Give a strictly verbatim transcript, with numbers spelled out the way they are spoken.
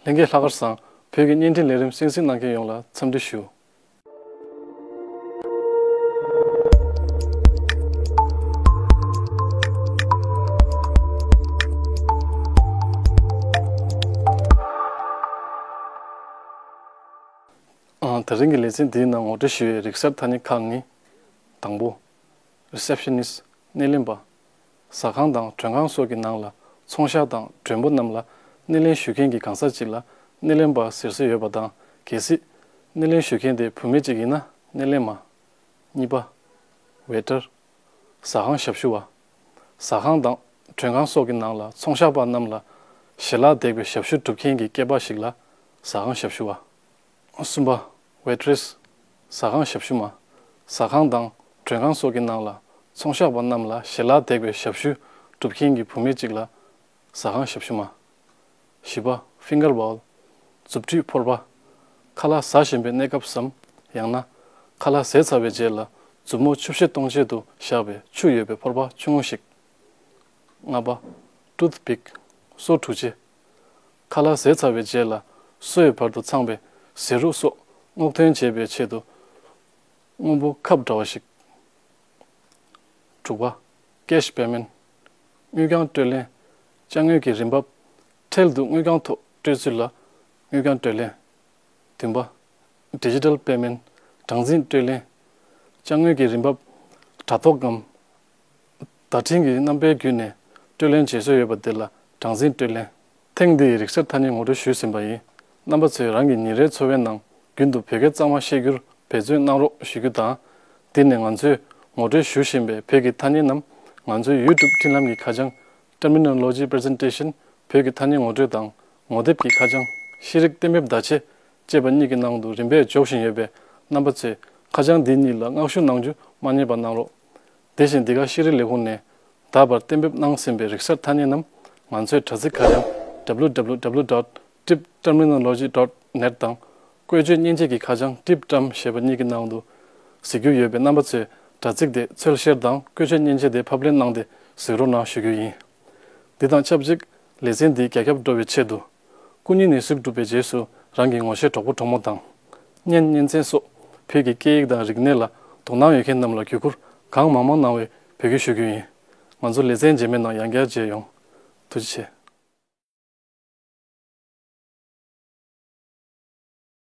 ལྷན་རྒྱས་ལྷག་དཀར་བཟང་། བོད་ཀྱི་བརྙན་འཕྲིན་ལས་རིམ་གསན་གཟིགས་གནང་མཁན་ཡོངས་ལ་འཚམས་འདྲི་ཞུ། ཨང་། དེ་རིང་གི་ལེ་ཚན་འདིའི་ནང་ངོ་སྤྲོད་ཞུ་བའི་རིག་གསར་ཐ་སྙད་ཁག་གཉིས། དང་པོ། Receptionist། སྣེ་ལེན་པ། ཟ་ཁང་དང་མགྲོན་ཁང་སོགས་ཀྱི་ནང་ལ་ཚོང་ཤག་དང་མགྲོན་པོ་རྣམས་ལ་སྣེ་ལེན་ཞུ་མཁན་གྱི་གང་ཟག་ཅིག་ལ་སྣེ་ལེན་པ་ཟེར་སྲོལ་ཡོད་པ་དང་། གལ་སྲིད་སྣེ་ལེན་ཞུ་མཁན་དེ་བུད་མེད་ཅིག་ཡིན་ན་སྣེ་ལེན་མ། གཉིས་པ། Waiter། ཟ་ཁང་ཞབས་ཞུ་བ། ཟ་ཁང་དང་མགྲོན་ཁང་སོགས་ཀྱི་ནང་ལ་ཚོང་ཤག་པ་རྣམས་ལ་ཞལ་ལག་འདེགས་པའི་ཞབས་ཞུ་སྒྲུབ་མཁན་གྱི་སྐྱེས་པ་ཞིག་ལ་ཟ་ཁང་ཞབས་ཞུ་བ། གསུམ་པ། Waitress། ཟ་ཁང་ཞབས་ཞུ་མ། ཟ་ཁང་དང་མགྲོན་ཁང་སོགས་ཀྱི་ནང་ལ་ཚོང་ཤག་པ་རྣམས་ལ་ཞལ་ལག་འདེགས་པའི་ཞབས་ཞུ་སྒྲུབ་མཁན་གྱི་བུད་མེད་ཅིག་ལ་ཟ་ཁང་ཞབས་ཞུ་མ། བཞི་པ། Finger bowl། མཛུབ་ཁྲུས་ཕོར་པ། ཁ་ལག་ཟ་བཞིན་པའི་གནས་སྐབས་སམ། ཡང་ན། ཁ་ལག་བཟས་ཚར་བའི་རྗེས་ལ་མཛུབ་མོ་ཆུ་བཤལ་གཏོང་ཆེད་དུ་བཞག་པའི་ཆུ་ཡོད་པའི་ཕོར་པ་ཆུང་ངུ་ཞིག་ལྔ་པ། Toothpick། སོ་འཁྲུ་ཆས། ཁ་ལག་བཟས་ཚར་བའི་རྗེས་ལ་སོ་ཡི་བར་དུ་འཚངས་པའི་ཟས་རུག་སོགས་སྔོག་འདོན་བྱེད་པའི་ཆེད་དུ་སྔོན་པོ་ཁབ་འདྲ་བ་ཞིག་དྲུག་པ། Cash payment། དངུལ་རྐྱང་སྤྲོད་ལེན། ཅ་དངོས་ཀྱི་རིན་འབབ་འཕྲལ་དུ་དངུལ་རྐྱང་ཐོག་སྤྲོད་ཚུལ་ལ་དངུལ་རྐྱང་སྤྲོད་ལེན། བདུན་པ། Digital payment། གྲངས་འཛིན་སྤྲོད་ལེན། ཅ་དངོས་ཀྱི་རིན་འབབ་དྲ་ཐོག་གམ་བརྡ་འཕྲིན་གྱི་རྣམ་པའི་བརྒྱུད་ནས་སྤྲོད་ལེན་བྱེད་སྲོལ་ཡོད་པ་དེ་ལ་གྲངས་འཛིན་སྤྲོད་ལེན། ཐེངས་འདིའི་རིག་གསར་ཐ་སྙད་ངོ་སྤྲོད་ཞུས་ཟིན་པ་ཡིན། རྣམ་པ་ཚོས་རང་གི་ཉིན་རེའི་འཚོ་བའི་ནང་རྒྱུན་དུ་བོད་སྐད་གཙང་མ་བཤད་རྒྱུར་འབད་བརྩོན་གནང་རོགས་ཞུ་རྒྱུ་དང་། འདི་ནས་ང་ཚོས་ངོ་སྤྲོད་ཞུ་བཞིན་པའི་བོད་ཀྱི་ཐ་སྙད་རྣམས་ང་ཚོའི་YouTube འཕྲིན་ལམ་གྱི་ཁ་བྱང་Terminology Presentation བོད་ཀྱི་ཐ་སྙད་ངོ་སྤྲོད་དང་ངོ་དེབ་ཀྱི་ཁ་བྱང་ཤེས་རིག་གཏན་འབེབས་བརྡ་ཆད་ཅེས་པ་གཉིས་ཀྱི་ནང་དུ་རིམ་པས་འཇོག་བཞིན་ཡོད་པས། རྣམ་པ་ཚོས་ཁ་བྱང་འདི་གཉིས་ལ་མངགས་ཞུ་གནང་རྒྱུ་མ་བསྙེལ་བ་གནང་རོགས། དེ་བཞིན་འདི་ག་ཤེས་རིག་ལས་ཁུངས་ནས་ད་བར་གཏན་འབེབས་གནང་ཟིན་པའི་རིག་གསར་ཐ་སྙད་རྣམས་ང་ཚོའི་དྲ་ཚིགས་ཁ་བྱང་www dot tibterminology dot net དང་། བཀོལ་སྤྱོད་མཉེན་ཆས་ཀྱི་ཁ་བྱང་TibTerm ཞེས་པ་གཉིས་ཀྱི་ནང་དུ་གཟིགས་རྒྱུ་ཡོད་པས། རྣམ་པ་ཚོས་དྲ་ཚིགས་དེ་འཚོལ་བཤེར་དང་བཀོལ་སྤྱོད་མཉེན་ཆས་དེ་ཕབ་ལེན་གནང་སྟེ་གཟིགས་རོགས་གནང་ཞུ་རྒྱུ་ཡིན། འདི་དང་ཆབས་ཅིག་ལེ་ཚན་འདི་རྒྱ་ཁྱབ་འགྲོ་བའི་ཆེད་དུ། སྐུ་ཉིད་ནས་གཟུགས་གྲུབ་པའི་རྗེས་སུ་རང་གི་ངོ་ཤེས་གྲོགས་པོ་གྲོགས་མོ་དང་། གཉེན་གཉེན་ཚན་སོགས་བོད་ཀྱི་སྐད་ཡིག་དང་རིག་གནས་ལ་དོ་སྣང་ཡོད་མཁན་རྣམས་ལ་བརྒྱུད་བསྐུར་གང་མང་མང་གནང་བའི་འབོད་སྐུལ་ཞུ་རྒྱུ་ཡིན། ང་ཚོ་ལེ་ཚན་རྗེས་མའི་ནང་ཡང་བསྐྱར་མཇལ་ཡོང་། ཐུགས་རྗེ་ཆེ།